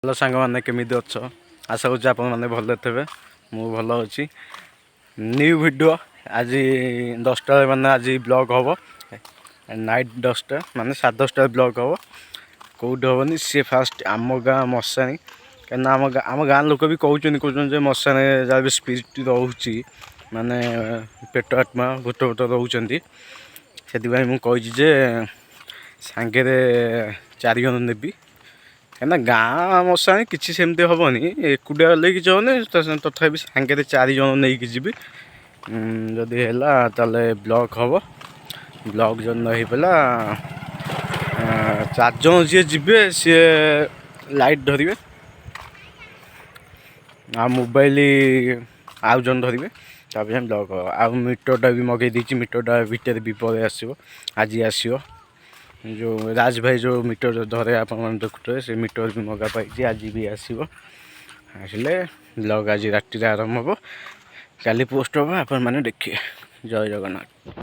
Hello ସାଙ୍ଗମାନେ, କେମିତି ଅଛ? ଆଶା କରୁଛି ଆପଣମାନେ ଭଲରେ ଥିବେ। ମୁଁ ଭଲ ଅଛି। ନ୍ୟୁ ଭିଡ଼ିଓ ଆଜି 10ଟାରେ, ମାନେ ଆଜି ବ୍ଲଗ୍ ହେବ। ନାଇଟ୍ 10ଟା, ମାନେ 10:30ଟାରେ ବ୍ଲଗ୍ ହେବ। କେଉଁଠି ହେବନି ସିଏ, ଫାଷ୍ଟ ଆମ ଗାଁ ମଶାଣି। କାହିଁକିନା ଆମ ଗାଁ ଲୋକ ବି କହୁଛନ୍ତି ଯେ ମଶାଣିରେ ଯାହା ବି ସ୍ପିରିଟ୍ ରହୁଛି, ମାନେ ପ୍ରେତ ଆତ୍ମା, ଭୂତ ଭୂତ ରହୁଛନ୍ତି। ସେଥିପାଇଁ ମୁଁ କହିଛି ଯେ ସାଙ୍ଗରେ ଚାରି ଜଣ ନେବି। କାହିଁକିନା ଗାଁ ମଶାଣି କିଛି ସେମିତି ହେବନି, ଏକୁଟିଆ ଗଲେ କିଛି ହେବନି। ତଥାପି ସାଙ୍ଗରେ ଚାରି ଜଣ ନେଇକି ଯିବି। ଯଦି ହେଲା ତାହେଲେ ବ୍ଲଗ୍ ହେବ। ବ୍ଲଗ୍ ଯଦି ନ ହେଇପାରିଲା, ଚାରି ଜଣ ଯିଏ ଯିବେ ସିଏ ଲାଇଟ୍ ଧରିବେ ଆଉ ମୋବାଇଲ ଆଉ ଜଣେ ଧରିବେ। ତାପରେ ଯାଇ ବ୍ଲଗ୍ ହେବ। ଆଉ ମିଟରଟା ବି ମଗେଇ ଦେଇଛି। ମିଟରଟା ଭିତରେ ବି ପଳେଇ ଆସିବ, ଆଜି ଆସିବ। ଯେଉଁ ରାଜ ଭାଇ ଯେଉଁ ମିଟର ଧରେ, ଆପଣମାନେ ଦେଖୁଥିବେ, ସେ ମିଟର ବି ମଗା ପାଇଛି, ଆଜି ବି ଆସିବ। ଆସିଲେ ବ୍ଲଗ୍ ଆଜି ରାତିରେ ଆରମ୍ଭ ହେବ, କାଲି ପୋଷ୍ଟ ହେବ, ଆପଣମାନେ ଦେଖିବେ। ଜୟ ଜଗନ୍ନାଥ।